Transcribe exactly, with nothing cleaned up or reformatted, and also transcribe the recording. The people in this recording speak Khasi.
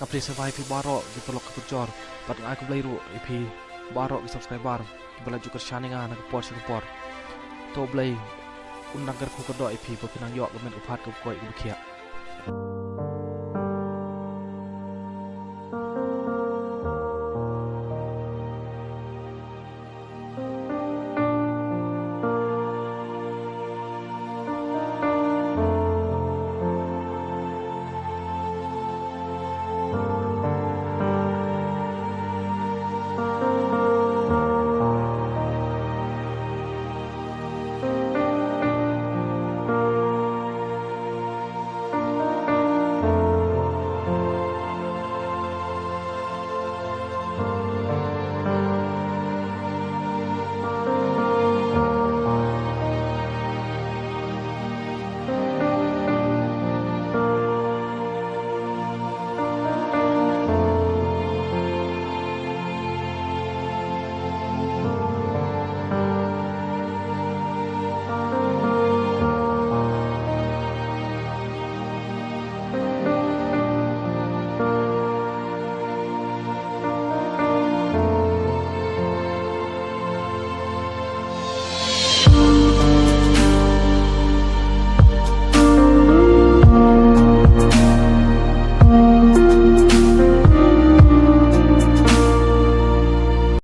Ka phi sngewbha ïa phi baroh ki paralok ki parajor bad nga ai khublei ruh ïa phi baroh ki subscriber kiba la ju kyrshan ïa nga na ka por sha ka por. To Blei un nang kyrkhu kyrdoh ïa phi ba phin nang ïoh ka met ka phad kaba koit kaba khiah.